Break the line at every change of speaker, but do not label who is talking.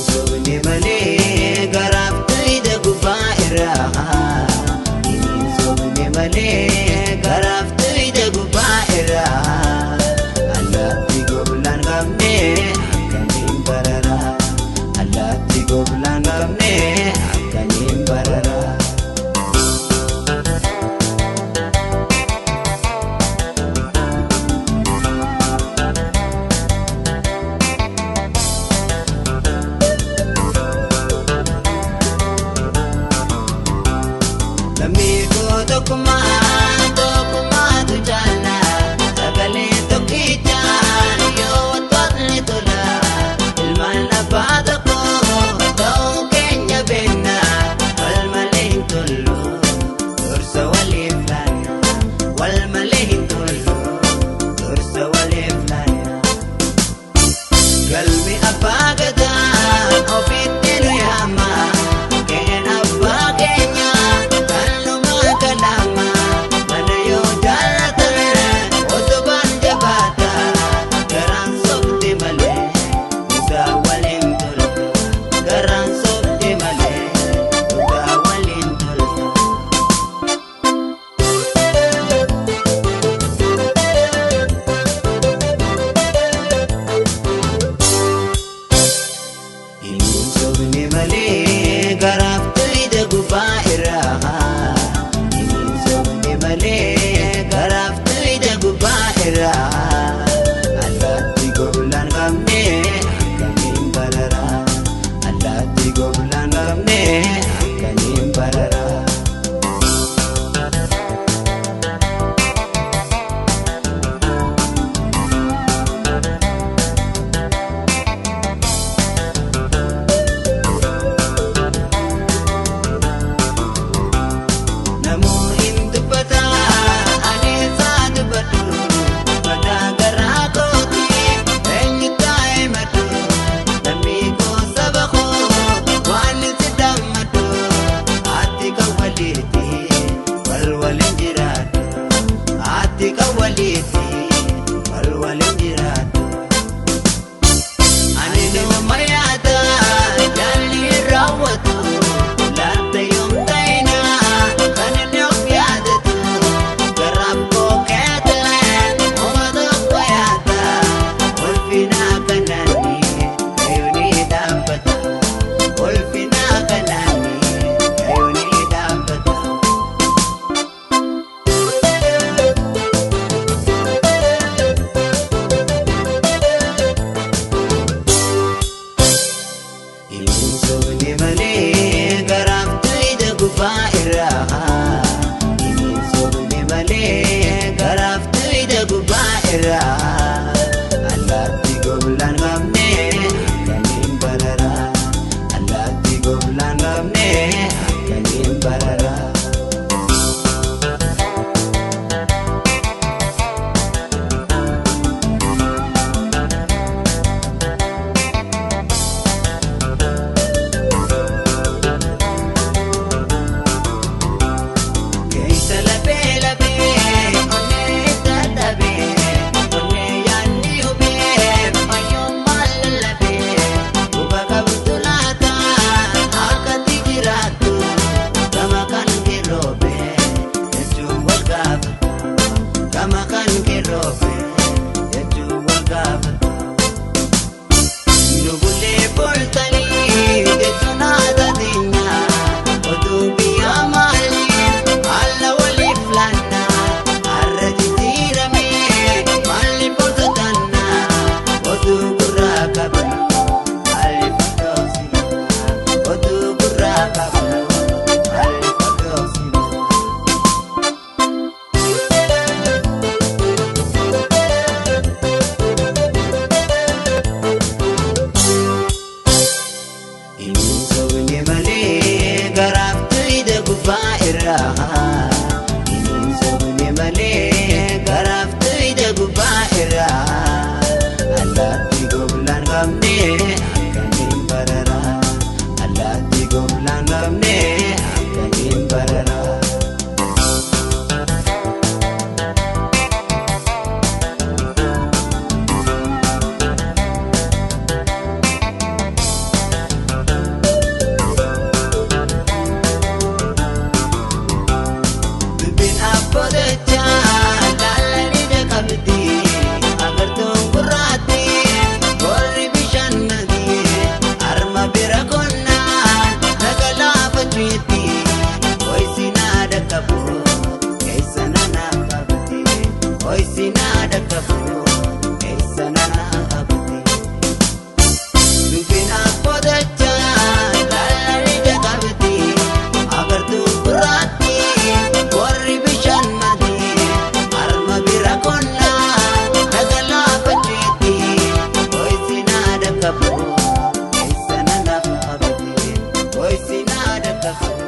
Sobni malee garaaf tuyda gubaa irraa. Sobni malee garaaf tuyda gubaa irraa. Allaatti goblaan qabne akkamiin bararaa? Allaatti goblaan qabne akkamiin bararaa? Lammii koo tokkummaa tokkummaatu jaalla, sagalee tokkichaan yoo wantootni tola. Ilmaan abbaa tokko ta'uu keenya beekna, wal malee hin tollu dursa waliif laanna. Wal malee hin tollu dursa waliif laanna. Galmi abbaa gadaa ofitti nu yaama. Qe'een abbaa keenya kanuma kalama. Mana yoo jaallatan utubaan jabaata. Garaan sobde malee dhugaa waliin tolta. Garaan sobde malee dhugaa waliin tolta. Sobni malee garaaf tuyda gubaa irraa. Sobni malee garaaf tuyda gubaa irraa. Allaatti goblaan qabne akkamiin bararaa? Allaatti goblaan qabne akkamiin bararaa? Namuu hin dubbata ani isaa dubbadhu, mataa garaa kooti eenyu taa'e maddu. Lammii koo saba koo waan si dammadhu, ati kan waliiti wal waliin jiraadhu. Ati kan waliiti wal waliin jiraadhu. Ani nama yaada jaalli raawwatu, laata yoom ta'ina kan inni of yaadatu. Garaaf koo keetilee oma tokko yaada, ulfina kanaani kayyooni dhaabbata. Ulfina kanaani kayyooni dhaabbata. Sobni malee garaaf tuyda gubaa irraa. Sobni malee garaaf tuyda gubbaa irraa. Allaatti goblaan qabne akkamiin bararaa? Allaatti goblaan qabne akkamiin bararaa? Keessa lafee lafee onnee dadhabee, onnee yaadni hubee fayyoo maal lallabee, quba qabdu laata akkatti jiraattu, gama kan kiroobe jechuun wal gaafatu. Gama kan kiroobe jechuun wal gaafatu. Nugulee boltanii jechuun aadaa teenyaa, oduu biyyaa maaliin haala waliif laanna? Har'a jijjiiramee maaliif hojjetanna? Oduu gurraa qabnu maaliif dhoksina? Oduu gurraa qabnu maaliif dhoksina? Sobni malee garaaf tuyda gubbaa irraa. Sobni malee garaaf tuyda gubbaa irraa. Allaatti goblaan qabne akkamiin barara? Allaattii goblaan qabne akkamiin barara? Dubbiin abbootachaa laalanii dhaqabdi. Agartuun gurraatti warri bishaan nadi. Harma bira qonnaa laga laafa cuutti. Ho'isinaa dhaqabu keessa nanaaf qabdi. Ho'isinaa dhaqabu keessa nanaaf qabdi. Dubbiin abbootachaa laalanii dhaqabdi. Agartuun gurraatti warri bishaan nadi. Harma bira qonnaa laga laafa cuutti. Ho'isinaa dhaqabu keessa nanaaf qabdi. Ho'isinaa dhaqabu.